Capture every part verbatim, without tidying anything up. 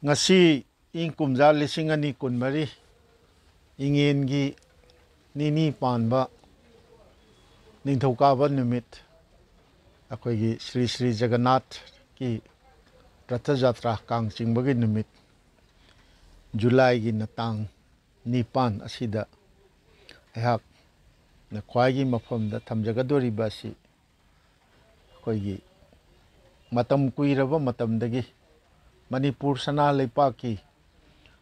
ꯉꯁꯤ ꯏꯪ ꯀꯨꯝꯖꯥ ꯂꯤꯁꯤꯡ ꯑꯅꯤ ꯀꯨꯟꯃꯔꯤ ꯏꯉꯦꯟꯒꯤ ꯅꯤꯅꯤ ꯄꯥꯟꯕ ꯅꯤꯡꯊꯧꯀꯥꯕ ꯅꯨꯃꯤꯠ, ꯑꯩꯈꯣꯏꯒꯤ ꯁ꯭ꯔꯤ ꯁ꯭ꯔꯤ ꯖꯒꯟꯅꯥꯊꯀꯤ ꯔꯊ ꯖꯇ꯭ꯔꯥ, ꯀꯥꯡ ꯆꯤꯡꯕꯒꯤ ꯅꯨꯃꯤꯠ, ꯖꯨꯂꯥꯏꯒꯤꯅ ꯇꯥꯡ ꯅꯤꯄꯥꯟ ꯑꯁꯤꯗ ꯑꯩꯍꯥꯛꯅ ꯈ꯭ꯋꯥꯏꯒꯤ ꯃꯐꯝꯗ ꯊꯝꯖꯒꯗꯧꯔꯤꯕ ꯑꯁꯤ ꯑꯩꯈꯣꯏꯒꯤ ꯃꯇꯝ ꯀꯨꯏꯔꯕ ꯃꯇꯝꯗꯒꯤ ꯃꯅꯤꯄꯨꯔ ꯁꯅꯥ ꯂꯩꯄꯥꯛꯀꯤ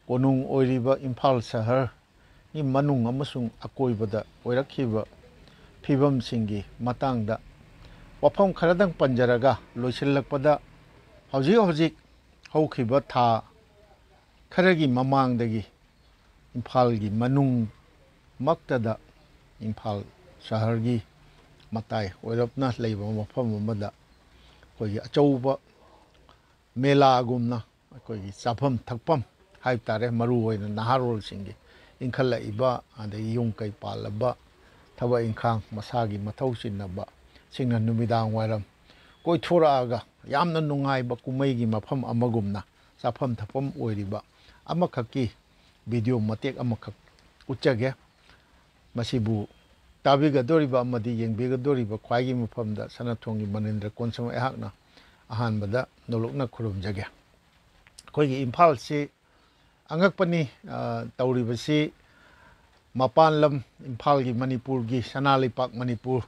ꯀꯣꯅꯨꯡ ꯑꯣꯏꯔꯤꯕ ꯏꯝꯐꯥꯜ ꯁꯍꯔꯒꯤ ꯃꯅꯨꯡ ꯑꯃꯁꯨꯡ ꯑꯀꯣꯏꯕꯗ ꯑꯣꯏꯔꯛꯈꯤꯕ ꯐꯤꯕꯝꯁꯤꯡꯒꯤ ꯃꯇꯥꯡꯗ ꯋꯥꯐꯝ ꯈꯔꯗꯪ ꯄꯟꯖꯔꯒ ꯂꯣꯏꯁꯤꯜꯂꯛꯄꯗ, ꯍꯧꯖꯤꯛ ꯍꯧꯖꯤꯛ ꯍꯧꯈꯤꯕ ꯊꯥ ꯈꯔꯒꯤ ꯃꯃꯥꯡꯗꯒꯤ ꯏꯝꯐꯥꯜꯒꯤ ꯃꯅꯨꯡꯃꯛꯇꯗ, ꯏꯝꯐꯥꯜ ꯁꯍꯔꯒꯤ ꯃꯇꯥꯏ ꯑꯣꯏꯔꯞꯅ ꯂꯩꯕ ꯃꯐꯝ ꯑꯃꯗ ꯑꯩꯈꯣꯏꯒꯤ ꯑꯆꯧꯕ ꯃꯦꯂꯥꯒꯨꯝꯅ ꯑꯩꯈꯣꯏꯒꯤ ꯆꯥꯐꯝ ꯊꯛꯐꯝ ꯍꯥꯏꯕ ꯇꯥꯔꯦ, ꯃꯔꯨ ꯑꯣꯏꯅ ꯅꯍꯥꯔꯣꯜꯁꯤꯡꯒꯤ ꯏꯟꯈꯠꯂꯛꯏꯕ, ꯑꯗꯒꯤ ꯌꯨꯝ ꯀꯩ ꯄꯥꯜꯂꯕ, ꯊꯕꯛ ꯏꯪꯈꯥꯡ ꯃꯁꯥꯒꯤ ꯃꯊꯧ ꯆꯤꯟꯅꯕꯁꯤꯡꯅ ꯅꯨꯃꯤꯗꯥꯡ ꯋꯥꯏꯔꯝ ꯀꯣꯏꯊꯣꯔꯛꯑꯒ ꯌꯥꯝꯅ ꯅꯨꯡꯉꯥꯏꯕ ꯀꯨꯝꯍꯩꯒꯤ ꯃꯐꯝ ꯑꯃꯒꯨꯝꯅ ꯆꯥꯐꯝ ꯊꯛꯐꯝ ꯑꯣꯏꯔꯤꯕ ꯑꯃꯈꯛꯀꯤ ꯚꯤꯗꯤꯑꯣ ꯃꯇꯦꯛ ꯑꯃꯈꯛ ꯎꯠꯆꯒꯦ꯫ ꯃꯁꯤꯕꯨ ꯇꯥꯕꯤꯒꯗꯧꯔꯤꯕ ꯑꯃꯗꯤ ꯌꯦꯡꯕꯤꯒꯗꯧꯔꯤꯕ ꯈ꯭ꯋꯥꯏꯒꯤ ꯃꯐꯝꯗ ꯁꯅꯥꯊꯣꯡꯒꯤ ꯃꯅꯤꯟꯗ꯭ꯔ ꯀꯣꯟꯁꯝ ꯑꯩꯍꯥꯛꯅ ꯑꯍꯥꯟꯕꯗ ꯅꯣꯂꯨꯛꯅ ꯈꯨꯔꯨꯝꯖꯒꯦ꯫ ꯑꯩꯈꯣꯏꯒꯤ ꯏꯝꯐꯥꯜꯁꯤ ꯑꯉꯛꯄꯅꯤ꯫ ꯑ, ꯇꯧꯔꯤꯕꯁꯤ ꯃꯄꯥꯟ ꯂꯝ, ꯏꯝꯐꯥꯜꯒꯤ, ꯃꯅꯤꯄꯨꯔꯒꯤ, ꯁꯅꯥ ꯂꯩꯄꯥꯛ ꯃꯅꯤꯄꯨꯔ,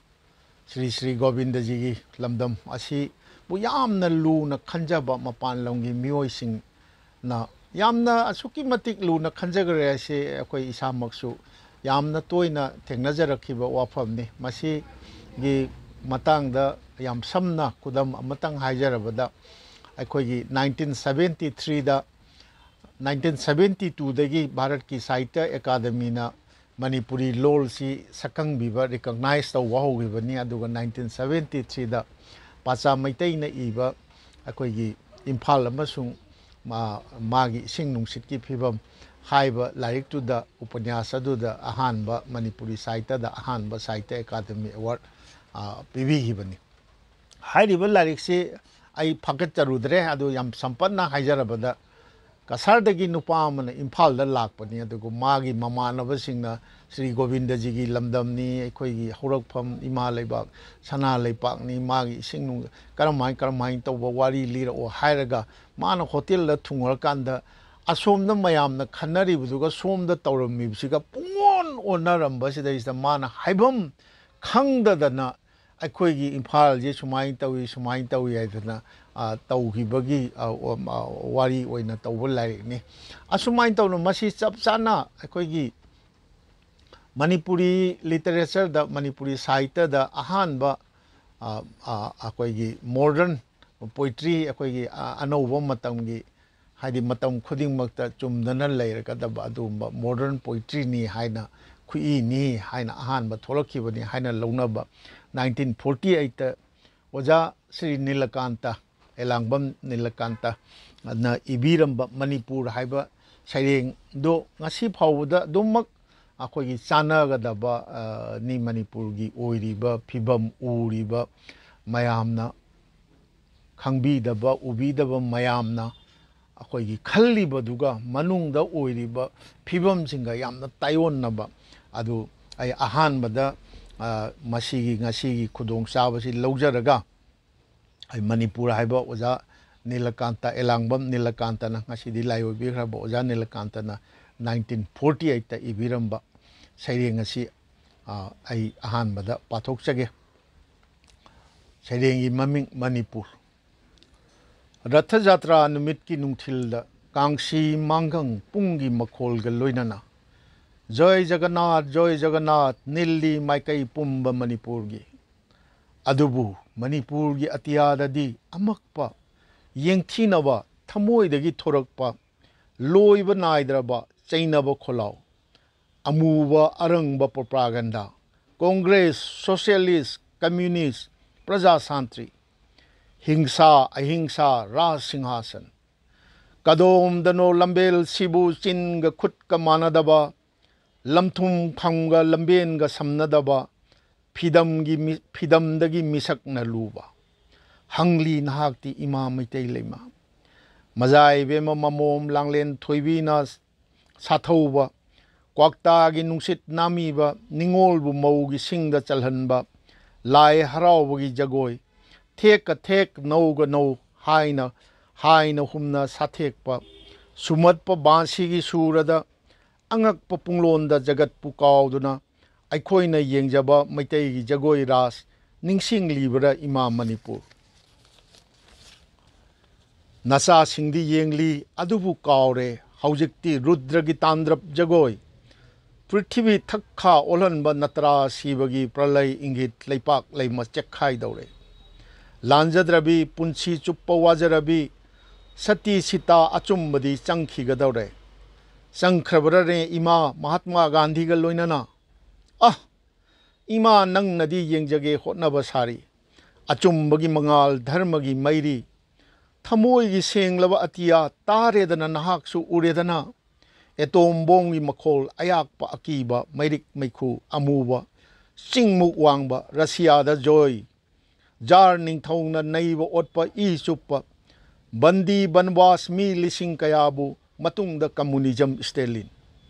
ꯁ꯭ꯔꯤ ꯁ꯭ꯔꯤ ꯒꯣꯕꯤꯟꯗꯖꯤꯒꯤ ꯂꯝꯗꯝ ꯑꯁꯤꯕꯨ ꯌꯥꯝꯅ ꯂꯨꯅ ꯈꯟꯖꯕ ꯃꯄꯥꯟ ꯂꯝꯒꯤ ꯃꯤꯑꯣꯏꯁꯤꯡꯅ ꯌꯥꯝꯅ ꯑꯁꯨꯛꯀꯤ ꯃꯇꯤꯛ ꯂꯨꯅ ꯈꯟꯖꯈ꯭ꯔꯦ ꯍꯥꯏꯁꯦ ꯑꯩꯈꯣꯏ ꯏꯁꯥꯃꯛꯁꯨ ꯌꯥꯝꯅ ꯇꯣꯏꯅ ꯊꯦꯡꯅꯖꯔꯛꯈꯤꯕ ꯋꯥꯐꯝꯅꯤ꯫ ꯃꯁꯤꯒꯤ ꯃꯇꯥꯡꯗ ꯌꯥꯝ ꯁꯝꯅ ꯈꯨꯗꯝ ꯑꯃꯇꯪ ꯍꯥꯏꯖꯔꯕꯗ, ꯑꯩꯈꯣꯏꯒꯤ ꯅꯥꯏꯟꯇꯤꯟ ꯁꯕꯦꯟꯇꯤ ꯊ꯭ꯔꯤꯗ, ꯅꯥꯏꯟꯇꯤꯟ ꯁꯕꯦꯟꯇꯤ ꯇꯨꯗꯒꯤ ꯚꯥꯔꯠꯀꯤ ꯁꯥꯍꯤꯇ꯭ꯌ ꯑꯦꯀꯥꯗꯃꯤꯅ ꯃꯅꯤꯄꯨꯔꯤ ꯂꯣꯜꯁꯤ ꯁꯛꯈꯪꯕꯤꯕ, recognize ꯇꯧꯕ ꯍꯧꯈꯤꯕꯅꯤ꯫ ꯑꯗꯨꯒ ꯅꯥꯏꯟꯇꯤꯟ ꯁꯕꯦꯟꯇꯤ ꯊ꯭ꯔꯤꯗ ꯄꯥꯆꯥ ꯃꯩꯇꯩꯅ ꯏꯕ ꯑꯩꯈꯣꯏꯒꯤ ꯏꯝꯐꯥꯜ ꯑꯃꯁꯨꯡ ꯃꯥ-, ꯃꯥꯒꯤ ꯏꯁꯤꯡ ꯅꯨꯡꯁꯤꯠꯀꯤ ꯐꯤꯕꯝ ꯍꯥꯏꯕ ꯂꯥꯏꯔꯤꯛꯇꯨꯗ, ꯎꯄꯅ꯭ꯌꯥꯁ ꯑꯗꯨꯗ ꯑꯍꯥꯟꯕ ꯃꯅꯤꯄꯨꯔꯤ ꯁꯥꯍꯤꯇ꯭ꯌꯗ ꯑꯍꯥꯟꯕ ꯁꯥꯍꯤꯇ꯭ꯌ ꯑꯦꯀꯥꯗꯃꯤ ꯑꯦꯋꯥꯔꯗ, ꯑ, ꯄꯤꯕꯤꯈꯤꯕꯅꯤ꯫ ꯍꯥꯏꯔꯤꯕ ꯂꯥꯏꯔꯤꯛꯁꯤ ꯑꯩ ꯐꯥꯀꯠꯆꯔꯨꯗ꯭ꯔꯦ, ꯑꯗꯨ ꯌꯥꯝ ꯁꯝꯄꯠꯅ ꯍꯥꯏꯖꯔꯕꯗ, ꯀꯁꯥꯔꯗꯒꯤ ꯅꯨꯄꯥ ꯑꯃꯅ ꯏꯝꯐꯥꯜꯗ ꯂꯥꯛꯄꯅꯤ꯫ ꯑꯗꯨꯒ ꯃꯥꯒꯤ ꯃꯃꯥꯟꯅꯕꯁꯤꯡꯅ ꯁ꯭ꯔꯤ ꯒꯣꯕꯤꯟꯗꯖꯤꯒꯤ ꯂꯝꯗꯝꯅꯤ, ꯑꯩꯈꯣꯏꯒꯤ ꯍꯧꯔꯛꯐꯝ ꯏꯃꯥ ꯂꯩꯕꯥꯛ ꯁꯅꯥ ꯂꯩꯄꯥꯛꯅꯤ, ꯃꯥꯒꯤ ꯏꯁꯤꯡ ꯅꯨꯡ ꯀꯔꯝꯍꯥꯏ ꯀꯔꯝꯍꯥꯏꯅ ꯇꯧꯕ ꯋꯥꯔꯤ ꯂꯤꯔꯛꯑꯣ ꯍꯥꯏꯔꯒ, ꯃꯥꯅ ꯍꯣꯇꯦꯜꯗ ꯊꯨꯡꯉꯨꯔꯀꯥꯟꯗ ꯑꯁꯣꯝꯗ ꯃꯌꯥꯝꯅ ꯈꯟꯅꯔꯤꯕꯗꯨꯒ ꯁꯣꯝꯗ ꯇꯧꯔꯝꯃꯤꯕꯁꯤꯒ ꯄꯨꯡꯑꯣꯟ ꯑꯣꯟꯅꯔꯝꯕꯁꯤꯗꯩꯁꯤꯗ ꯃꯥꯅ ꯍꯥꯏꯐꯝ ꯈꯪꯗꯗꯅ ꯑꯩꯈꯣꯏꯒꯤ ꯏꯝꯐꯥꯜꯁꯦ ꯁꯨꯃꯥꯏꯅ ꯇꯧꯏ, ꯁꯨꯃꯥꯏꯅ ꯇꯧꯏ ꯍꯥꯏꯗꯅ, ꯑ, ꯇꯧꯈꯤꯕꯒꯤ, ꯑ, ꯑꯣ, ꯑ, ꯋꯥꯔꯤ ꯑꯣꯏꯅ ꯇꯧꯕ ꯂꯥꯏꯔꯤꯛꯅꯤ꯫ ꯑꯁꯨꯃꯥꯏꯅ ꯇꯧꯅ ꯃꯁꯤ ꯆꯞ ꯆꯥꯅ ꯑꯩꯈꯣꯏꯒꯤ ꯃꯅꯤꯄꯨꯔꯤ ꯂꯤꯇꯔꯦꯆꯔꯗ, ꯃꯅꯤꯄꯨꯔꯤ ꯁꯥꯍꯤꯇ꯭ꯌꯗ ꯑꯍꯥꯟꯕ, ꯑ, ꯑ, ꯑꯩꯈꯣꯏꯒꯤ ꯃꯣꯗꯔꯟ ꯄꯣꯏꯇ꯭ꯔꯤ, ꯑꯩꯈꯣꯏꯒꯤ, ꯑ, ꯑꯅꯧꯕ ꯃꯇꯝꯒꯤ, ꯍꯥꯏꯗꯤ ꯃꯇꯝ ꯈꯨꯗꯤꯡꯃꯛꯇ ꯆꯨꯝꯗꯅ ꯂꯩꯔꯒꯗꯕ ꯑꯗꯨꯒꯨꯝꯕ ꯃꯣꯗꯔꯟ ꯄꯣꯏꯇ꯭ꯔꯤꯅꯤ ꯍꯥꯏꯅ, ꯈꯨꯏꯅꯤ ꯍꯥꯏꯅ ꯑꯍꯥꯟꯕ ꯊꯣꯛꯂꯛꯈꯤꯕꯅꯤ ꯍꯥꯏꯅ ꯂꯧꯅꯕ ꯅꯥꯏꯟꯇꯤꯟ ꯐꯣꯔꯇꯤ ꯑꯩꯠꯇ ꯑꯣꯖꯥ ꯁ꯭ꯔꯤ ꯅꯤꯂꯀꯥꯟꯇ, ꯑꯦꯂꯥꯡꯕꯝ ꯅꯤꯂꯀꯥꯟꯇꯅ ꯏꯕꯤꯔꯝꯕ ꯃꯅꯤꯄꯨꯔ ꯍꯥꯏꯕ ꯁꯩꯔꯦꯡꯗꯣ ꯉꯁꯤ ꯐꯥꯎꯕꯗ ꯑꯗꯨꯃꯛ ꯑꯩꯈꯣꯏꯒꯤ ꯆꯥꯟꯅꯒꯗꯕ, ꯑ, ꯅꯤ꯫ ꯃꯅꯤꯄꯨꯔꯒꯤ ꯑꯣꯏꯔꯤꯕ ꯐꯤꯕꯝ ꯎꯔꯤꯕ ꯃꯌꯥꯝꯅ, ꯈꯪꯕꯤꯗꯕ ꯎꯕꯤꯗꯕ ꯃꯌꯥꯝꯅ ꯑꯩꯈꯣꯏꯒꯤ ꯈꯜꯂꯤꯕꯗꯨꯒ ꯃꯅꯨꯡꯗ ꯑꯣꯏꯔꯤꯕ ꯐꯤꯕꯝꯁꯤꯡꯒ ꯌꯥꯝꯅ ꯇꯥꯏꯑꯣꯟꯅꯕ꯫ ꯑꯗꯨ ꯑꯩ ꯑꯍꯥꯟꯕꯗ, ꯑ, ꯃꯁꯤꯒꯤ ꯉꯁꯤꯒꯤ ꯈꯨꯗꯣꯡꯆꯥꯕꯁꯤ ꯂꯧꯖꯔꯒ, ꯑꯩ ꯃꯅꯤꯄꯨꯔ ꯍꯥꯏꯕ ꯑꯣꯖꯥ ꯅꯤꯂꯀꯥꯟꯇ, ꯑꯦꯂꯥꯡꯕꯝ ꯅꯤꯂꯀꯥꯟꯇꯅ, ꯉꯁꯤꯗꯤ ꯂꯥꯏ ꯑꯣꯏꯕꯤꯈ꯭ꯔꯕ ꯑꯣꯖꯥ ꯅꯤꯂꯀꯥꯟꯇꯅ ꯅꯥꯏꯟꯇꯤꯟ ꯐꯣꯔꯇꯤ ꯑꯩꯠꯇ ꯏꯕꯤꯔꯝꯕ ꯁꯩꯔꯦꯡ ꯑꯁꯤ, ꯑ, ꯑꯩ ꯑꯍꯥꯟꯕꯗ ꯄꯥꯊꯣꯛꯆꯒꯦ꯫ ꯁꯩꯔꯦꯡꯒꯤ ꯃꯃꯤꯡ ꯃꯅꯤꯄꯨꯔ꯫ ꯔꯊ ꯖꯥꯇ꯭ꯔꯥ ꯅꯨꯃꯤꯠꯀꯤ ꯅꯨꯡꯊꯤꯜꯗ ꯀꯥꯡꯁꯤ ꯃꯥꯡꯒꯪ ꯄꯨꯡꯒꯤ ꯃꯈꯣꯜꯒ ꯂꯣꯏꯅꯅ "ꯖꯣꯏ ꯖꯒꯟꯅꯥꯊ, ꯖꯣꯏ ꯖꯒꯟꯅꯥꯊ" ꯅꯤꯜꯂꯤ ꯃꯥꯏꯀꯩ ꯄꯨꯝꯕ ꯃꯅꯤꯄꯨꯔꯒꯤ꯫ ꯑꯗꯨꯕꯨ ꯃꯅꯤꯄꯨꯔꯒꯤ ꯑꯇꯤꯌꯥꯗꯗꯤ ꯑꯃꯛꯄ, ꯌꯦꯡꯊꯤꯅꯕ, ꯊꯃꯣꯏꯗꯒꯤ ꯊꯣꯔꯛꯄ, ꯂꯣꯏꯕ ꯅꯥꯏꯗ꯭ꯔꯕ ꯆꯩꯅꯕ ꯈꯣꯜꯂꯥꯎ, ꯑꯃꯨꯕ ꯑꯔꯪꯕ ꯄ꯭ꯔꯣꯄꯥꯒꯟꯗꯥ, ꯀꯣꯡꯒ꯭ꯔꯦꯁ, ꯁꯣꯁꯤꯌꯦꯂꯤꯁ, ꯀꯝꯃ꯭ꯌꯨꯅꯤꯁ, ꯄ꯭ꯔꯖꯥ ꯁꯥꯟꯇ꯭ꯔꯤ, ꯍꯤꯡꯁꯥ, ꯑꯍꯤꯡꯁꯥ, ꯔꯥꯖ ꯁꯤꯡꯍꯥꯁꯟ꯫ ꯀꯗꯣꯝꯗꯅꯣ ꯂꯝꯕꯦꯜꯁꯤꯕꯨ ꯆꯤꯟꯒ ꯈꯨꯠꯀ ꯃꯥꯟꯅꯗꯕ, ꯂꯝꯊꯨꯝ ꯈꯝꯒ ꯂꯝꯕꯦꯟꯒ ꯁꯝꯅꯗꯕ, ꯐꯤꯗꯝꯒꯤ ꯃꯤ-, ꯐꯤꯗꯝꯗꯒꯤ ꯃꯤꯁꯛꯅ ꯂꯨꯕ꯫ ꯍꯪꯂꯤ ꯅꯍꯥꯛꯇꯤ ꯏꯃꯥ ꯃꯩꯇꯩ ꯂꯩꯃ꯫ ꯃꯖꯥ ꯏꯕꯦꯝꯃ ꯃꯃꯣꯝ ꯂꯥꯡꯂꯦꯟ ꯊꯣꯏꯕꯤꯅ ꯁꯥꯊꯧꯕ, ꯀ꯭ꯋꯥꯛꯇꯥꯒꯤ ꯅꯨꯡꯁꯤꯠ ꯅꯥꯝꯃꯤꯕ ꯅꯤꯉꯣꯜꯕꯨ ꯃꯧꯒꯤ ꯁꯤꯡꯗ ꯆꯜꯍꯟꯕ, ꯂꯥꯏ ꯍꯔꯥꯎꯕꯒꯤ ꯖꯒꯣꯏ, ꯊꯦꯛꯀ ꯊꯦꯛ ꯅꯧꯒ ꯅꯧ ꯍꯥꯏꯅ ꯍꯥꯏꯅ ꯍꯨꯝꯅ ꯁꯥꯊꯦꯛꯄ, ꯁꯨꯃꯠꯄ ꯕꯥꯟꯁꯤꯒꯤ ꯁꯨꯔꯗ ꯑꯉꯛꯄ ꯄꯨꯡꯂꯣꯟꯗ ꯖꯒꯠꯄꯨ ꯀꯥꯎꯗꯨꯅ ꯑꯩꯈꯣꯏꯅ ꯌꯦꯡꯖꯕ ꯃꯩꯇꯩꯒꯤ ꯖꯒꯣꯏ ꯔꯥꯁ ꯅꯤꯡꯁꯤꯡꯂꯤꯕ꯭ꯔꯥ ꯏꯃꯥ ꯃꯅꯤꯄꯨꯔ? ꯅꯆꯥꯁꯤꯡꯗꯤ ꯌꯦꯡꯂꯤ ꯑꯗꯨꯕꯨ ꯀꯥꯎꯔꯦ ꯍꯧꯖꯤꯛꯇꯤ ꯔꯨꯗ꯭ꯔꯒꯤ ꯇꯥꯟꯗ꯭ꯔꯞ ꯖꯒꯣꯏ꯫ ꯄ꯭ꯔꯤꯊꯤꯕꯤ ꯊꯛꯈꯥ ꯑꯣꯜꯍꯟꯕ ꯅꯇ꯭ꯔꯥ ꯁꯤꯕꯒꯤ ꯄ꯭ꯔꯂꯩ ꯏꯪꯒꯤꯠ ꯂꯩꯄꯥꯛ ꯂꯩꯃ ꯆꯦꯛꯈꯥꯏꯗꯧꯔꯦ꯫ ꯂꯥꯟꯖꯗ꯭ꯔꯕꯤ ꯄꯨꯟꯁꯤ ꯆꯨꯞꯄ ꯋꯥꯖꯔꯕꯤ ꯁꯇꯤ ꯁꯤꯇꯥ ꯑꯆꯨꯝꯕꯗꯤ ꯆꯪꯈꯤꯒꯗꯧꯔꯦ꯫ ꯆꯪꯈ꯭ꯔꯕ꯭ꯔꯅꯦ ꯏꯃꯥ ꯃꯍꯥꯠꯃꯥ ꯒꯥꯟꯙꯤꯒ ꯂꯣꯏꯅꯅ? ꯑꯍ! ꯏꯃꯥ ꯅꯪꯅꯗꯤ ꯌꯦꯡꯖꯒꯦ ꯍꯣꯠꯅꯕ ꯁꯥꯔꯤ꯫ ꯑꯆꯨꯝꯕꯒꯤ ꯃꯉꯥꯜ ꯙꯔꯃꯒꯤ ꯃꯩꯔꯤ꯫ ꯊꯃꯣꯏꯒꯤ ꯁꯦꯡꯂꯕ ꯑꯇꯤꯌꯥ ꯇꯥꯔꯦꯗꯅ ꯅꯍꯥꯛꯁꯨ ꯎꯔꯦꯗꯅ꯫ ꯑꯦꯇꯣꯝ ꯕꯣꯝꯒꯤ ꯃꯈꯣꯜ ꯑꯌꯥꯛꯄ ꯑꯀꯤꯕ ꯃꯩꯔꯤꯛ ꯃꯩꯈꯨ ꯑꯃꯨꯕ ꯆꯤꯡꯃꯨꯛ ꯋꯥꯡꯕ ꯔꯁꯤꯌꯥꯗ ꯖꯣꯏ꯫ ꯖꯥꯔ ꯅꯤꯡꯊꯧꯅ ꯅꯩꯕ ꯑꯣꯠꯄ ꯏ ꯆꯨꯞꯄ ꯕꯟꯗꯤ ꯕꯟꯋꯥꯁ ꯃꯤ ꯂꯤꯁꯤꯡ ꯀꯌꯥꯕꯨ ꯃꯇꯨꯡꯗ ꯀꯝꯃꯨꯅꯤꯖꯝ ꯁ꯭ꯇꯦꯂꯤꯟ꯫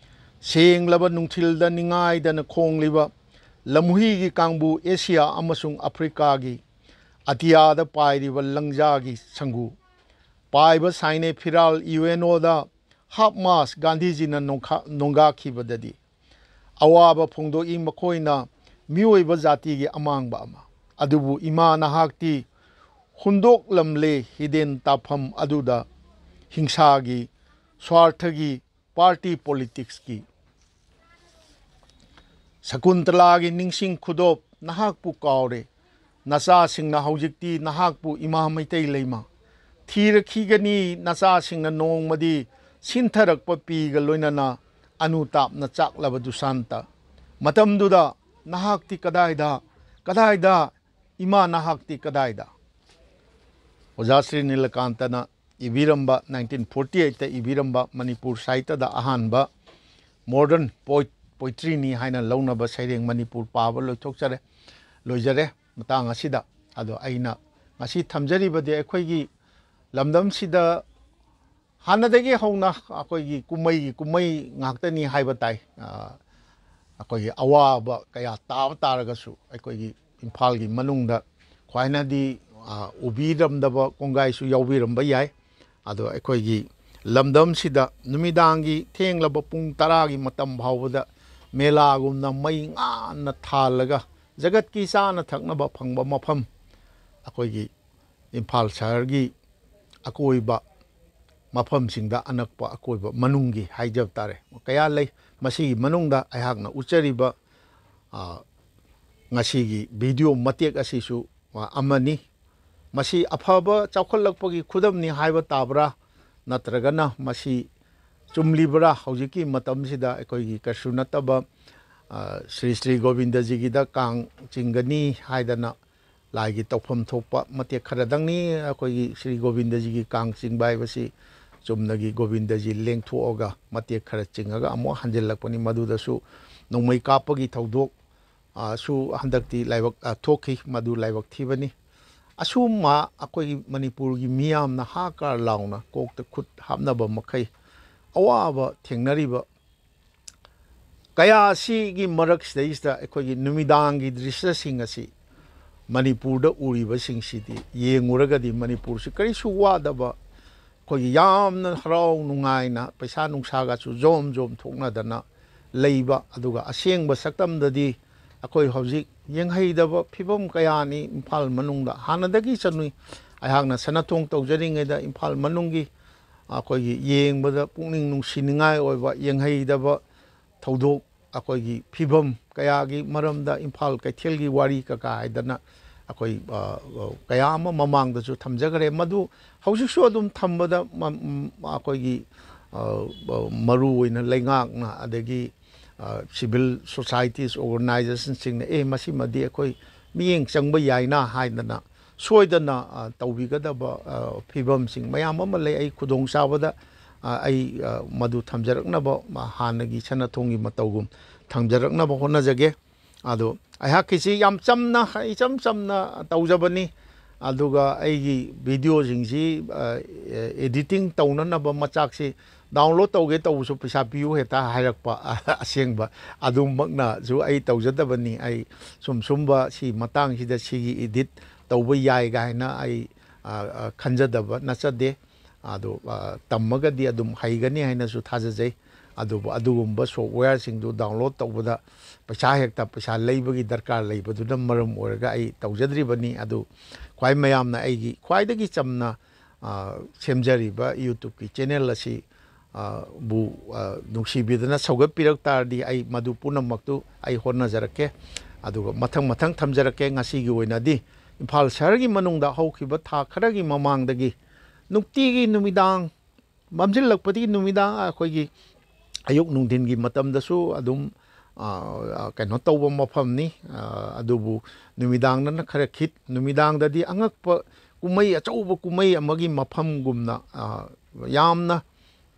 ꯁꯦꯡꯂꯕ ꯅꯨꯡꯊꯤꯜꯗ ꯅꯤꯡꯉꯥꯏꯗꯅ ꯈꯣꯡꯂꯤꯕ ꯂꯝꯍꯨꯏꯒꯤ ꯀꯥꯡꯕꯨ ꯑꯦꯁꯤꯌꯥ ꯑꯃꯁꯨꯡ ꯑꯐ꯭ꯔꯤꯀꯥꯒꯤ ꯑꯇꯤꯌꯥꯗ ꯄꯥꯏꯔꯤꯕ ꯂꯪꯖꯥꯒꯤ ꯁꯪꯒꯨ꯫ ꯄꯥꯏꯕ ꯁꯥꯏꯅꯦ ꯐꯤꯔꯥꯜ ꯌꯨ ꯑꯦꯟ ꯑꯣꯗ ꯍꯥꯞ ꯃꯥꯁ ꯒꯥꯟꯙꯤꯖꯤꯅ ꯅꯣꯡꯈꯥ-, ꯅꯣꯡꯒꯥꯈꯤꯕꯗꯗꯤ꯫ ꯑꯋꯥꯕ ꯐꯣꯡꯗꯣꯛꯏ ꯃꯈꯣꯏꯅ ꯃꯤꯑꯣꯏꯕ ꯖꯥꯇꯤꯒꯤ ꯑꯃꯥꯡꯕ ꯑꯃ꯫ ꯑꯗꯨꯕꯨ ꯏꯃꯥ ꯅꯍꯥꯛꯇꯤ ꯍꯨꯟꯗꯣꯛꯂꯝꯂꯦ ꯍꯤꯗꯦꯟ ꯇꯥꯐꯝ ꯑꯗꯨꯗ ꯍꯤꯡꯁꯥꯒꯤ, ꯁ꯭ꯋꯥꯔꯊꯒꯤ, ꯄꯥꯔꯇꯤ ꯄꯣꯂꯤꯇꯤꯛꯁꯀꯤ꯫ ꯁꯀꯨꯟꯇꯂꯥꯒꯤ ꯅꯤꯡꯁꯤꯡ ꯈꯨꯗꯣꯞ ꯅꯍꯥꯛꯄꯨ ꯀꯥꯎꯔꯦ꯫ ꯅꯆꯥꯁꯤꯡꯅ ꯍꯧꯖꯤꯛꯇꯤ ꯅꯍꯥꯛꯄꯨ ꯏꯃꯥ ꯃꯩꯇꯩ ꯂꯩꯃ ꯊꯤꯔꯛꯈꯤꯒꯅꯤ꯫ ꯅꯆꯥꯁꯤꯡꯅ ꯅꯣꯡꯃꯗꯤ ꯁꯤꯟꯊꯔꯛꯄ ꯄꯤꯒ ꯂꯣꯏꯅꯅ ꯑꯅꯨꯇꯥꯞꯅ ꯆꯥꯛꯂꯕ ꯗꯨꯁꯥꯟꯇ꯫ ꯃꯇꯝꯗꯨꯗ ꯅꯍꯥꯛꯇꯤ ꯀꯗꯥꯏꯗ, ꯀꯗꯥꯏꯗ, ꯏꯃꯥ ꯅꯍꯥꯛꯇꯤ ꯀꯗꯥꯏꯗ? ꯑꯣꯖꯥ ꯁ꯭ꯔꯤ ꯅꯤꯂꯀꯥꯟꯇꯅ ꯏꯕꯤꯔꯝꯕ, ꯅꯥꯏꯟꯇꯤꯟ ꯐꯣꯔꯇꯤ ꯑꯩꯠꯇ ꯏꯕꯤꯔꯝꯕ ꯃꯅꯤꯄꯨꯔ ꯁꯥꯍꯤꯇ꯭ꯌꯗ ꯑꯍꯥꯟꯕ ꯃꯣꯗꯔꯟ ꯄꯣꯏꯠ-, ꯄꯣꯏꯇ꯭ꯔꯤꯅꯤ ꯍꯥꯏꯅ ꯂꯧꯅꯕ ꯁꯩꯔꯦꯡ ꯃꯅꯤꯄꯨꯔ ꯄꯥꯕ ꯂꯣꯏꯊꯣꯛꯆꯔꯦ, ꯂꯣꯏꯖꯔꯦ꯫ ꯃꯇꯥꯡ ꯑꯁꯤꯗ ꯑꯗꯣ ꯑꯩꯅ ꯉꯁꯤ ꯊꯝꯖꯔꯤꯕꯗꯤ ꯑꯩꯈꯣꯏꯒꯤ ꯂꯝꯗꯝꯁꯤꯗ ꯍꯥꯟꯅꯗꯒꯤ ꯍꯧꯅ ꯑꯩꯈꯣꯏꯒꯤ ꯀꯨꯝꯍꯩꯒꯤ ꯀꯨꯝꯍꯩ ꯉꯥꯛꯇꯅꯤ ꯍꯥꯏꯕ ꯇꯥꯏ꯫ ꯑ, ꯑꯩꯈꯣꯏꯒꯤ ꯑꯋꯥꯕ ꯀꯌꯥ ꯇꯥꯕ ꯇꯥꯔꯒꯁꯨ, ꯑꯩꯈꯣꯏꯒꯤ ꯏꯝꯐꯥꯜꯒꯤ ꯃꯅꯨꯡꯗ ꯈ꯭ꯋꯥꯏꯅꯗꯤ, ꯑ, ꯎꯕꯤꯔꯝꯗꯕ ꯀꯣꯡꯒꯥꯏꯁꯨ ꯌꯥꯎꯕꯤꯔꯝꯕ ꯌꯥꯏ꯫ ꯑꯗꯣ ꯑꯩꯈꯣꯏꯒꯤ ꯂꯝꯗꯝꯁꯤꯗ ꯅꯨꯃꯤꯗꯥꯡꯒꯤ ꯊꯦꯡꯂꯕ ꯄꯨꯡ ꯇꯔꯥꯒꯤ ꯃꯇꯝ ꯐꯥꯎꯕꯗ ꯃꯦꯂꯥꯒꯨꯝꯅ ꯃꯩ ꯉꯥꯟꯅ ꯊꯥꯜꯂꯒ, ꯖꯒꯠꯀꯤ ꯆꯥꯅ ꯊꯛꯅꯕ ꯐꯪꯕ ꯃꯐꯝ, ꯑꯩꯈꯣꯏꯒꯤ ꯏꯝꯐꯥꯜ ꯁꯍꯔꯒꯤ ꯑꯀꯣꯏꯕ ꯃꯐꯝꯁꯤꯡꯗ, ꯑꯅꯛꯄ ꯑꯀꯣꯏꯕ ꯃꯅꯨꯡꯒꯤ ꯍꯥꯏꯖꯕ ꯇꯥꯔꯦ, ꯀꯌꯥ ꯂꯩ꯫ ꯃꯁꯤꯒꯤ ꯃꯅꯨꯡꯗ ꯑꯩꯍꯥꯛꯅ ꯎꯠꯆꯔꯤꯕ, ꯑ, ꯉꯁꯤꯒꯤ ꯚꯤꯗꯤꯑꯣ ꯃꯇꯦꯛ ꯑꯁꯤꯁꯨ, ꯑ, ꯑꯃꯅꯤ꯫ ꯃꯁꯤ ꯑꯐꯕ ꯆꯥꯎꯈꯠꯂꯛꯄꯒꯤ ꯈꯨꯗꯝꯅꯤ ꯍꯥꯏꯕ ꯇꯥꯕ꯭ꯔꯥ, ꯅꯠꯇ꯭ꯔꯒꯅ ꯃꯁꯤ ꯆꯨꯝꯂꯤꯕ꯭ꯔꯥ? ꯍꯧꯖꯤꯛꯀꯤ ꯃꯇꯝꯁꯤꯗ ꯑꯩꯈꯣꯏꯒꯤ ꯀꯩꯁꯨ ꯅꯠꯇꯕ, ꯑ, ꯁ꯭ꯔꯤ ꯁ꯭ꯔꯤ ꯒꯣꯕꯤꯟꯗꯖꯤꯒꯤꯗ ꯀꯥꯡ ꯆꯤꯡꯒꯅꯤ ꯍꯥꯏꯗꯅ ꯂꯥꯏꯒꯤ ꯇꯧꯐꯝ ꯊꯣꯛꯄ ꯃꯇꯦꯛ ꯈꯔꯗꯪꯅꯤ꯫ ꯑꯩꯈꯣꯏꯒꯤ ꯁ꯭ꯔꯤ ꯒꯣꯕꯤꯟꯗꯖꯤꯒꯤ ꯀꯥꯡ ꯆꯤꯡꯕ ꯍꯥꯏꯕꯁꯤ ꯆꯨꯝꯅꯒꯤ ꯒꯣꯕꯤꯟꯗꯖꯤ ꯂꯦꯡꯊꯣꯛꯑꯒ ꯃꯇꯦꯛ ꯈꯔ ꯆꯤꯡꯉꯒ ꯑꯃꯨꯛ ꯍꯟꯖꯤꯜꯂꯛꯄꯅꯤ꯫ ꯃꯗꯨꯗꯁꯨ ꯅꯣꯡꯃꯩ ꯀꯥꯞꯄꯒꯤ ꯊꯧꯗꯣꯛ, ꯑ, ꯁꯨ ꯍꯟꯗꯛꯇꯤ ꯂꯥꯏꯕꯛ, ꯑ, ꯊꯣꯛꯈꯤ꯫ ꯃꯗꯨ ꯂꯥꯏꯕꯛ ꯊꯤꯕꯅꯤ꯫ ꯑꯁꯨꯝꯅ ꯑꯩꯈꯣꯏꯒꯤ ꯃꯅꯤꯄꯨꯔꯒꯤ ꯃꯤꯌꯥꯝꯅ ꯍꯥꯀꯥꯔ ꯂꯥꯎꯅ ꯀꯣꯛꯇ ꯈꯨꯠ ꯍꯥꯞꯅꯕ ꯃꯈꯩ ꯑꯋꯥꯕ ꯊꯦꯡꯅꯔꯤꯕ ꯀꯌꯥ ꯑꯁꯤꯒꯤ ꯃꯔꯛꯁꯤꯗꯩꯁꯤꯗ ꯑꯩꯈꯣꯏꯒꯤ ꯅꯨꯃꯤꯗꯥꯡꯒꯤ ꯗ꯭ꯔꯤꯁ꯭ꯌꯁꯤꯡ ꯑꯁꯤ ꯃꯅꯤꯄꯨꯔꯗ ꯎꯔꯤꯕꯁꯤꯡꯁꯤꯗꯤ ꯌꯦꯡꯉꯨꯔꯒꯗꯤ ꯃꯅꯤꯄꯨꯔꯁꯤ ꯀꯔꯤꯁꯨ ꯋꯥꯗꯕ, ꯑꯩꯈꯣꯏꯒꯤ ꯌꯥꯝꯅ ꯍꯔꯥꯎ ꯅꯨꯡꯉꯥꯏꯅ ꯄꯩꯁꯥ ꯅꯨꯡꯁꯥꯒꯁꯨ ꯖꯣꯝ ꯖꯣꯝ ꯊꯣꯛꯅꯗꯅ ꯂꯩꯕ, ꯑꯗꯨꯒ ꯑꯁꯦꯡꯕ ꯁꯛꯇꯝꯗꯗꯤ ꯑꯩꯈꯣꯏ ꯍꯧꯖꯤꯛ ꯌꯦꯡꯍꯩꯗꯕ ꯐꯤꯕꯝ ꯀꯌꯥꯅꯤ ꯏꯝꯐꯥꯜ ꯃꯅꯨꯡꯗ꯫ ꯍꯥꯟꯅꯗꯒꯤ ꯆꯠꯅꯨꯏ꯫ ꯑꯩꯍꯥꯛꯅ ꯁꯅꯥꯊꯣꯡ ꯇꯧꯖꯔꯤꯉꯩꯗ ꯏꯝꯐꯥꯜ ꯃꯅꯨꯡꯒꯤ ꯑꯩꯈꯣꯏꯒꯤ ꯌꯦꯡꯕꯗ ꯄꯨꯛꯅꯤꯡ ꯅꯨꯡꯁꯤꯅꯤꯡꯉꯥꯏ ꯑꯣꯏꯕ ꯌꯦꯡꯍꯩꯗꯕ ꯊꯧꯗꯣꯛ, ꯑꯩꯈꯣꯏꯒꯤ ꯐꯤꯕꯝ ꯀꯌꯥꯒꯤ ꯃꯔꯝꯗ ꯏꯝꯐꯥꯜ ꯀꯩꯊꯦꯜꯒꯤ ꯋꯥꯔꯤ ꯀꯀꯥ ꯍꯥꯏꯗꯅ ꯑꯩꯈꯣꯏ, ꯑ, ꯑ, ꯀꯌꯥ ꯑꯃ ꯃꯃꯥꯡꯗꯁꯨ ꯊꯝꯖꯈ꯭ꯔꯦ꯫ ꯃꯗꯨ ꯍꯧꯖꯤꯛꯁꯨ ꯑꯗꯨꯝ ꯊꯝꯕꯗ ꯃ-, ꯝ-, ꯑꯩꯈꯣꯏꯒꯤ, ꯑ, ꯑ, ꯃꯔꯨ ꯑꯣꯏꯅ ꯂꯩꯉꯥꯛꯅ, ꯑꯗꯒꯤ, ꯑ, civil societies organizationꯁꯤꯡꯅ, "ꯑꯦ, ꯃꯁꯤꯃꯗꯤ ꯑꯩꯈꯣꯏ ꯃꯤꯠꯌꯦꯡ ꯆꯪꯕ ꯌꯥꯏꯅ" ꯍꯥꯏꯗꯅ ꯁꯣꯏꯗꯅ, ꯑ, ꯇꯧꯕꯤꯒꯗꯕ, ꯑ, ꯐꯤꯕꯝꯁꯤꯡ ꯃꯌꯥꯝ ꯑꯃ ꯂꯩ꯫ ꯑꯩ ꯈꯨꯗꯣꯡꯆꯥꯕꯗ, ꯑ, ꯑꯩ, ꯑ, ꯃꯗꯨ ꯊꯝꯖꯔꯛꯅꯕ, ꯑ, ꯍꯥꯟꯅꯒꯤ ꯁꯅꯥꯊꯣꯡꯒꯤ ꯃꯇꯧꯒꯨꯝ ꯊꯝꯖꯔꯛꯅꯕ ꯍꯣꯠꯅꯖꯒꯦ꯫ ꯑꯗꯣ ꯑꯩꯍꯥꯛꯀꯤꯁꯤ ꯌꯥꯝ ꯆꯝꯅ, ꯏꯆꯝ ꯆꯝꯅ ꯇꯧꯖꯕꯅꯤ꯫ ꯑꯗꯨꯒ ꯑꯩꯒꯤ ꯚꯤꯗꯤꯑꯣꯁꯤꯡꯁꯤ ꯑꯦꯗꯤꯇꯤꯡ ꯇꯧꯅꯅꯕ ꯃꯆꯥꯛꯁꯤ ꯗꯥꯎꯟꯂꯣꯗ ꯇꯧꯒꯦ ꯇꯧꯕꯁꯨ ꯄꯩꯁꯥ ꯄꯤꯌꯨ ꯍꯦꯛꯇ ꯍꯥꯏꯔꯛꯄ꯫ ꯑꯁꯦꯡꯕ ꯑꯗꯨꯃꯛꯅꯁꯨ ꯑꯩ ꯇꯧꯖꯗꯕꯅꯤ꯫ ꯑꯩ ꯁꯨꯝ ꯁꯨꯝꯕ ꯁꯤ ꯃꯇꯥꯡꯁꯤꯗ ꯁꯤꯒꯤ ꯏꯗꯤꯠ ꯇꯧꯕ ꯌꯥꯏ ꯀꯥꯏꯅ ꯑꯩ ꯈꯟꯖꯗꯕ ꯅꯠꯆꯗꯦ꯫ ꯑꯗꯣ ꯇꯝꯃꯒꯗꯤ ꯑꯗꯨꯝ ꯍꯩꯒꯅꯤ ꯍꯥꯏꯅꯁꯨ ꯊꯥꯖꯖꯩ꯫ ꯑꯗꯨꯕꯨ ꯑꯗꯨꯒꯨꯝꯕ ꯁꯣꯞꯋꯦꯌꯔꯁꯤꯡꯗꯨ ꯗꯥꯎꯟꯂꯣꯗ ꯇꯧꯕꯗ ꯄꯩꯁꯥ ꯍꯦꯛꯇ ꯄꯩꯁꯥ ꯂꯩꯕꯒꯤ ꯗꯔꯀꯥꯔ ꯂꯩꯕꯗꯨꯅ ꯃꯔꯝ ꯑꯣꯏꯔꯒ ꯑꯩ ꯇꯧꯖꯗ꯭ꯔꯤꯕꯅꯤ꯫ ꯑꯗꯨ ꯈ꯭ꯋꯥꯏ ꯃꯌꯥꯝꯅ ꯑꯩꯒꯤ ꯈ꯭ꯋꯥꯏꯗꯒꯤ ꯆꯝꯅ ꯁꯦꯝꯖꯔꯤꯕ ꯌꯨꯇ꯭ꯌꯨꯕꯀꯤ ꯆꯦꯅꯦꯜ ꯑꯁꯤ ꯕꯨ ꯅꯨꯡꯁꯤꯕꯤꯗꯨꯅ ꯁꯧꯒꯠꯄꯤꯔꯛ ꯇꯥꯔꯗꯤ ꯑꯩ ꯃꯗꯨ ꯄꯨꯝꯅꯃꯛꯇꯨ ꯑꯩ ꯍꯣꯠꯅꯖꯔꯛꯀꯦ꯫ ꯑꯗꯨꯒ ꯃꯊꯪ ꯃꯊꯪ ꯊꯝꯖꯔꯛꯀꯦ꯫ ꯉꯁꯤꯒꯤ ꯑꯣꯏꯅꯗꯤ ꯏꯝꯐꯥꯜ ꯁꯍꯔꯒꯤ ꯃꯅꯨꯡꯗ ꯍꯧꯈꯤꯕ ꯊꯥ ꯈꯔꯒꯤ ꯃꯃꯥꯡꯗꯒꯤ ꯅꯨꯡꯇꯤꯒꯤ ꯅꯨꯃꯤꯗꯥꯡ, ꯃꯝꯁꯤꯜꯂꯛꯄꯗꯒꯤ ꯅꯨꯃꯤꯗꯥꯡ, ꯑꯩꯈꯣꯏꯒꯤ ꯑꯌꯨꯛ ꯅꯨꯡꯊꯤꯟꯒꯤ ꯃꯇꯝꯗꯁꯨ ꯑꯗꯨꯝ ꯀꯩꯅꯣ ꯇꯧꯕ ꯃꯐꯝꯅꯤ꯫ ꯑꯗꯨꯕꯨ ꯅꯨꯃꯤꯗꯥꯡꯗꯅ ꯈꯔ ꯈꯤꯠ, ꯅꯨꯃꯤꯗꯥꯡꯗꯗꯤ ꯑꯉꯛꯄ ꯀꯨꯝꯍꯩ, ꯑꯆꯧꯕ ꯀꯨꯝꯍꯩ ꯑꯃꯒꯤ ꯃꯐꯝꯒꯨꯝꯅ ꯌꯥꯝꯅ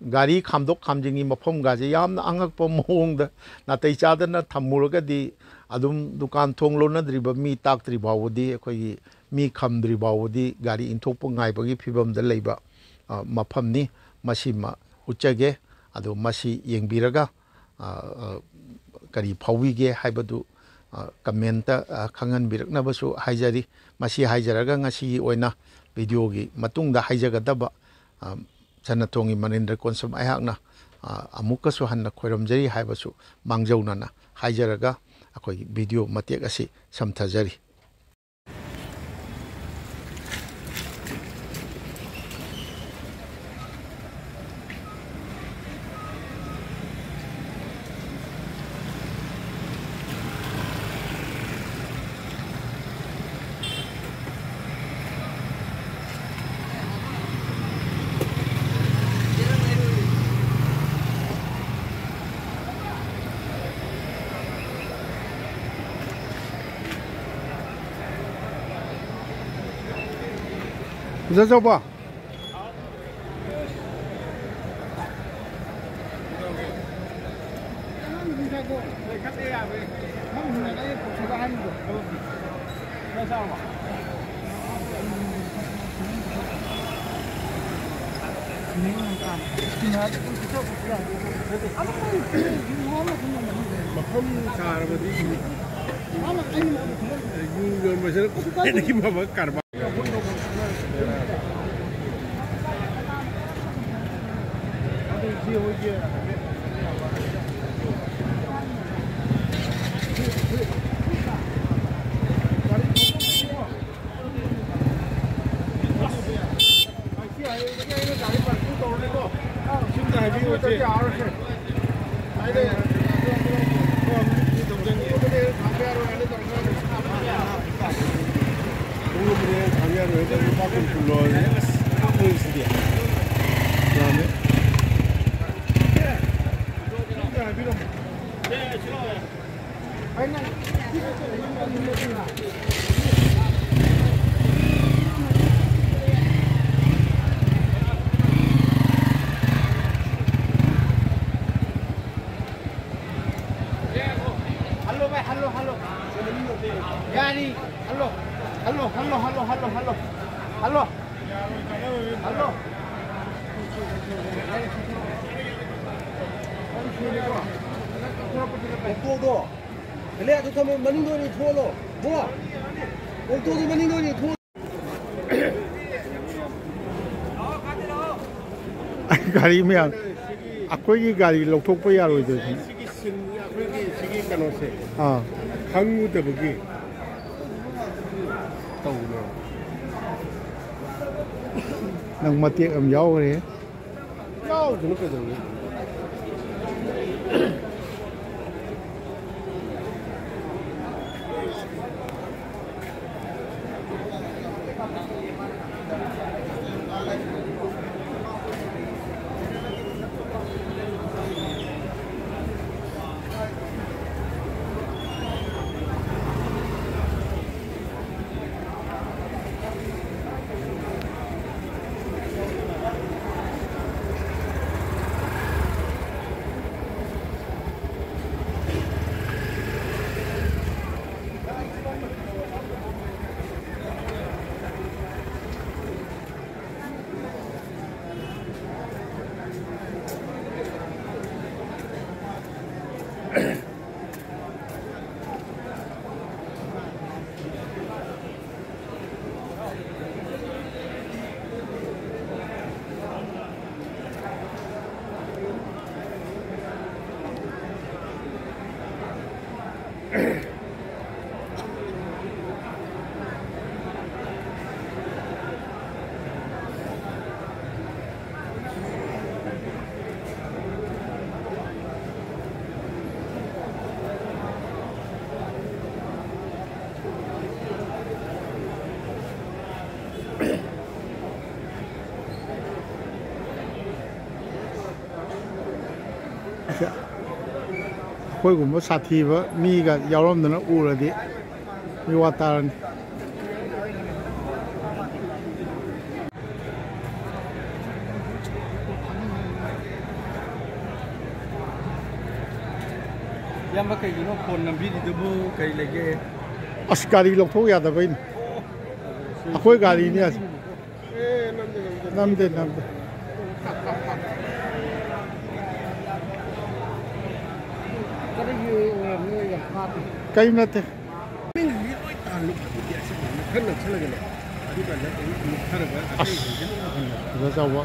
ꯒꯥꯔꯤ ꯈꯥꯝꯗꯣꯛ ꯈꯥꯝꯖꯤꯟꯒꯤ ꯃꯐꯝꯒꯁꯦ ꯌꯥꯝꯅ ꯑꯉꯛꯄ ꯃꯑꯣꯡꯗ ꯅꯥꯇꯩ ꯆꯥꯗꯅ ꯊꯝꯃꯨꯔꯒꯗꯤ ꯑꯗꯨꯝ ꯗꯨꯀꯥꯟ ꯊꯣꯡ ꯂꯣꯟꯅꯗ꯭ꯔꯤꯕ ꯃꯤ ꯇꯥꯛꯇ꯭ꯔꯤ ꯐꯥꯎꯕꯗꯤ, ꯑꯩꯈꯣꯏꯒꯤ ꯃꯤ ꯈꯝꯗ꯭ꯔꯤ ꯐꯥꯎꯕꯗꯤ ꯒꯥꯔꯤ ꯏꯟꯊꯣꯛꯄ ꯉꯥꯏꯕꯒꯤ ꯐꯤꯕꯝꯗ ꯂꯩꯕ ꯃꯐꯝꯅꯤ꯫ ꯃꯁꯤꯃ ꯎꯠꯆꯒꯦ꯫ ꯑꯗꯣ ꯃꯁꯤ ꯌꯦꯡꯕꯤꯔꯒ ꯀꯔꯤ ꯐꯥꯎꯕꯤꯒꯦ ꯍꯥꯏꯕꯗꯨ ꯀꯃꯦꯟꯇ ꯈꯪꯍꯟꯕꯤꯔꯛꯅꯕꯁꯨ ꯍꯥꯏꯖꯔꯤ꯫ ꯃꯁꯤ ꯍꯥꯏꯖꯔꯒ ꯉꯁꯤꯒꯤ ꯑꯣꯏꯅ ꯚꯤꯗꯤꯑꯣꯒꯤ ꯃꯇꯨꯡꯗ ꯍꯥꯏꯖꯒꯗꯕ ꯁꯅꯥꯊꯣꯡꯒꯤ ꯃꯅꯤꯟꯗ꯭ꯔ ꯀꯣꯟꯁꯝ ꯑꯩꯍꯥꯛꯅ ꯑꯃꯨꯛꯀꯁꯨ ꯍꯟꯅ ꯈꯣꯏꯔꯝꯖꯔꯤ ꯍꯥꯏꯕꯁꯨ ꯃꯥꯡꯖꯧꯅꯅ ꯍꯥꯏꯖꯔꯒ ꯑꯩꯈꯣꯏꯒꯤ ꯚꯤꯗꯤꯑꯣ ꯃꯇꯦꯛ ꯑꯁꯤ ꯁꯝꯊꯖꯔꯤ꯫ ꯑꯣꯖꯥ ꯆꯥꯎꯕ꯫ ꯃꯐꯝ ꯁꯥꯔꯕꯗꯤ ꯌꯨ ꯌꯣꯟꯕꯁꯤꯅ ꯈ꯭ꯋꯥꯏꯗꯒꯤ ꯐꯕ ꯀꯔꯕꯥꯔ꯫ ꯌꯥꯝꯃꯦ꯫ ꯍꯜꯂꯣ ꯚꯥꯏ, ꯍꯜꯂꯣ, ꯍꯜꯂꯣ꯫ ꯌꯥꯔꯤ꯫ Hello. Hello, hello, hello, hello, hello. Hello. Hello. ꯑꯣꯛꯇꯣꯗꯣ꯫ ꯑꯂꯦ, ꯑꯗꯨ ꯊꯝꯃꯣ, ꯃꯅꯤꯡꯗ ꯑꯣꯏꯅ ꯊꯣꯛꯍꯜꯂꯣ꯫ ꯕꯣ꯫ ꯑꯣꯛꯇꯣꯗꯣ ꯃꯅꯤꯡꯗ ꯑꯣꯏꯅ ꯊꯣꯛꯍꯜꯂꯣ꯫ ꯒꯥꯔꯤ ꯃꯌꯥꯝ, ꯑꯩꯈꯣꯏꯒꯤ ꯒꯥꯔꯤ ꯂꯧꯊꯣꯛꯄ ꯌꯥꯔꯣꯏꯗꯣꯏꯁꯤ꯫ ꯁꯤꯒꯤ ꯁꯤꯟ, ꯑꯩꯈꯣꯏꯒꯤ ꯁꯤꯒꯤ ꯀꯩꯅꯣꯁꯦ ꯑꯥ꯫ ꯈꯪꯉꯨꯗꯕꯒꯤ ꯇꯧꯕꯅꯦ꯫ ꯅꯪ ꯃꯇꯦꯛ ꯑꯃ ꯌꯥꯎꯈ꯭ꯔꯦ꯫ ꯌꯥꯎꯗꯅ ꯀꯩꯗꯧꯅꯤ? ꯑꯩꯈꯣꯏꯒꯨꯝꯕ ꯁꯥꯊꯤꯕ ꯃꯤꯒ ꯌꯥꯎꯔꯝꯗꯅ ꯎꯔꯗꯤ ꯃꯤ ꯋꯥ ꯇꯥꯔꯅꯤ꯫ ꯏꯌꯥꯝꯕ, ꯀꯩꯒꯤꯅꯣ ꯐꯣꯟ ꯅꯝꯕꯤꯔꯤꯗꯨꯕꯨ? ꯀꯔꯤ ꯂꯩꯒꯦ? ꯑꯁ, ꯒꯥꯔꯤ ꯂꯧꯊꯣꯛ ꯌꯥꯗꯕꯩꯅꯤ꯫ ꯑꯩꯈꯣꯏ ꯒꯥꯔꯤꯅꯤ ꯑꯁ꯫ ꯅꯝꯗꯦ, ꯅꯝꯗꯦ꯫ ꯀꯔꯤꯝ ꯅꯠꯇꯦ꯫ ꯃꯤꯡꯁꯤ ꯂꯣꯏ ꯇꯥꯍꯜꯂꯨ꯫ ꯈꯔ ꯅꯛꯁꯜꯂꯒꯅꯦ꯫ ꯑꯗꯨꯀꯥꯟꯗ ꯑꯃꯨꯛ ꯃꯨꯠꯊꯔꯒ ꯑꯁ, ꯑꯇꯩꯁꯤꯡꯁꯦ ꯂꯣꯏ ꯃꯨꯠꯊꯠꯂꯣ꯫ ꯑꯣꯖꯥ ꯆꯥꯎꯕ,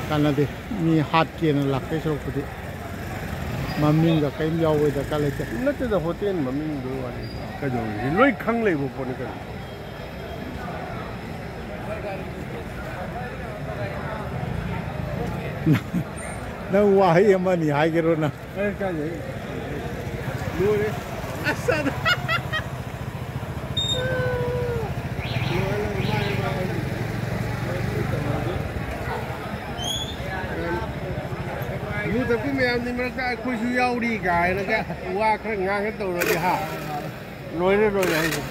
ꯀꯥꯟꯅꯗꯦ꯫ ꯃꯤ ꯍꯥꯠꯀꯦꯅ ꯂꯥꯛꯄꯩ ꯁꯔꯨꯛꯄꯨꯗꯤ ꯃꯃꯤꯡꯒ ꯀꯔꯤꯝ ꯌꯥꯎꯕꯩ ꯗꯔꯀꯥꯔ ꯂꯩꯇꯦ꯫ ꯅꯠꯇꯦꯗ, ꯍꯣꯇꯦꯜ ꯃꯃꯤꯡꯗꯨ ꯋꯥꯅꯤ꯫ ꯀꯩꯗꯧꯔꯒꯦ? ꯂꯣꯏ ꯈꯪ ꯂꯩꯕ ꯄꯣꯠꯅꯤ ꯀꯩꯅꯣ꯫ ꯅꯪ ꯋꯥꯍꯩ ꯑꯃꯅꯤ ꯍꯥꯏꯒꯦꯔꯣ ꯅꯪ? ꯑꯦ, ꯀꯥꯏꯗꯩ? ꯂꯣꯏꯔꯦ꯫ ꯑꯁ, ꯑꯗ-, ꯂꯣꯏꯔꯦ, ꯂꯣꯏꯔꯦ, ꯃꯥꯏ, ꯃꯥꯏ꯫ ꯌꯨ ꯊꯛꯄ ꯃꯌꯥꯝꯗꯤ ꯃꯔꯛꯇ ꯑꯩꯈꯣꯏꯁꯨ ꯌꯥꯎꯔꯤ ꯀꯥꯏꯅꯒ ꯋꯥ ꯈꯔ ꯉꯥꯡꯉ ꯇꯧꯔꯗꯤ ꯍꯥ? ꯂꯣꯏꯔꯦ, ꯂꯣꯏꯔꯦ ꯍꯥꯏꯁꯦ꯫